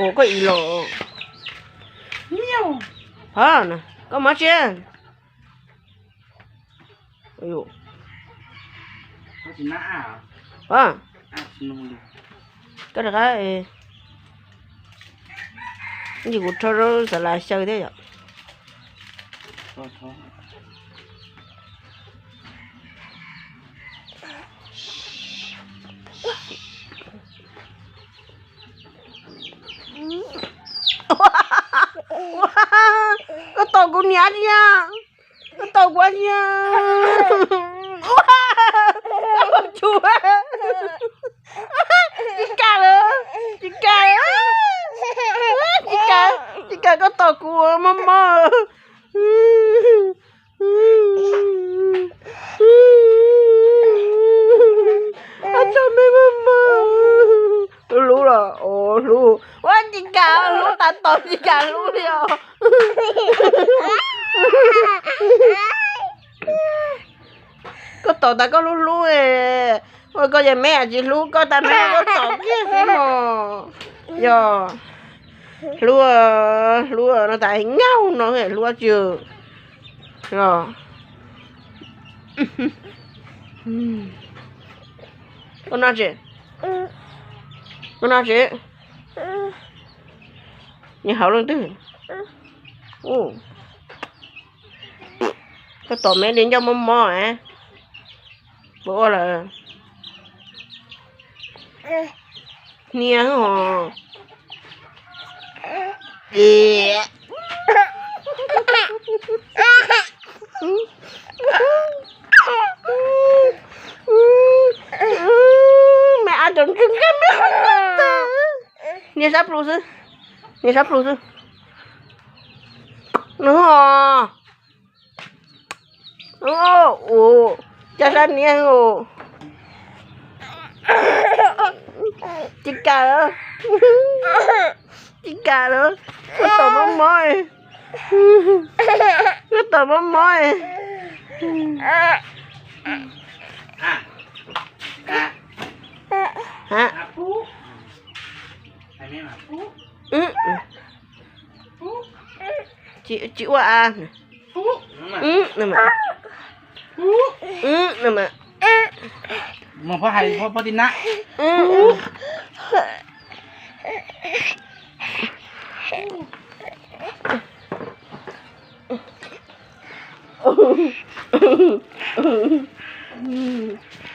Ua koj ib los. Pov, koj mob tsi? Pov, koj rov qab, ntsis kuv rho zaub xav las xyaw thiab yom. Koj tom kuv niam tiag. Koj tom kuv niam. Tsis kam lawm, tsis kam, tsis kam, tsis kam koj tom kuv mob mob. Koj tom me mob mob. Hlub los hlub, ua tsis kam hlub tas tom tsis kam hlub li os. Koj tom tas koj hlub hlub, ua koj yog me tsis hlub koj tas me koj tom kiag xwb mog. Yog, hlub, hlub no tas nyaub no hlub tsis. Koj noj tsi? Koj noj tsi? Nws haus leej twg? Koj tom me li ncauj mob mob, puas ua lawm? Hnia os. Me ab rau ntswg nqaj me. Niag sab plhu xwb, niag sab plhu xwb. No. Ua, cas sab niag os. Tsis kam, tsis kam lawm. Koj tom mob mob, koj tom mob mob. Tsis ua a.